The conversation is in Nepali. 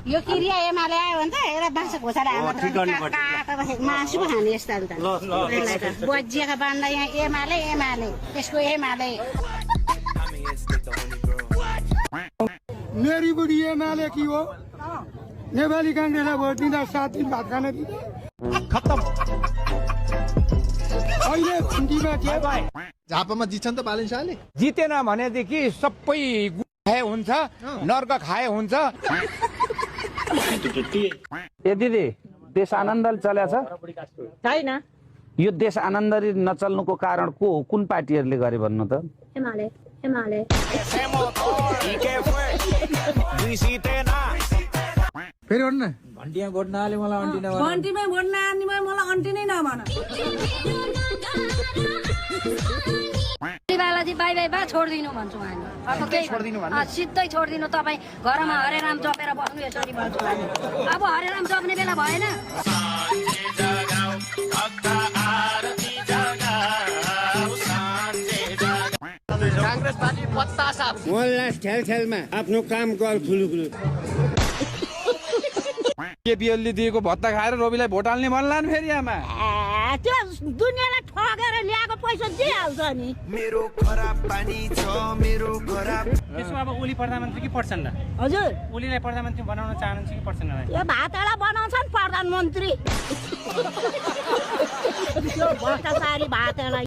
यो क्रिया एमाले आयो भने त एउटा बाँस घोषाले मासु पो खाने यस्ता त बजिएका बान्दा यहाँ एमाले त्यसको एमाले मेरी बुढी एमाले की हो नेपाली कांग्रेसलाई भोट दिँदा 7 दिन भात खान दिँदा खत्तम अहिले भिन्डीमा के भयो झापामा जित्छन् त बालन शाहले जितेन भनेदेखि सबै खाए हुन्छ नर्क खाए हुन्छ ए दिदी देश आनन्दले चलेछ छैन यो देश आनन्दले नचल्नुको कारण को हो कुन पार्टीहरुले गरे भन्नु त एमाले फेरि भन्नु न घन्टीमा भोट नहाले मलाई अन्टिन घन्टीमै भोट नहाल्नेमा मलाई अन्टी नै नभन बालाजी बाई बाई बा छोड्दिनु भन्छु हामी अब केही सिधै छोड्दिनु तपाईँ घरमा हरे राम जपेर बस्नु यसरी भन्छु हामी अब हरे राम जप्ने बेला भएन कांग्रेस पार्टी पत्ता साफ खेलमा आफ्नो काम गर फुलुफुलु केपीएलले दिएको भत्ता खाएर रविलाई भोट हाल्ने भन्लान् फेरि आमा त्यो दुनियाँलाई ठगेर ल्याएको पैसा दिइहाल्छ नि मेरो खराब पानी छ मेरो खराब त्यसो अब ओली प्रधानमन्त्री कि प्रचण्ड हजुर ओलीलाई प्रधानमन्त्री बनाउन चाहनुहुन्छ कि प्रचण्डलाई यो भातलाई बनाउँछन् प्रधानमन्त्री त्यो भ्रष्टाचारी भातलाई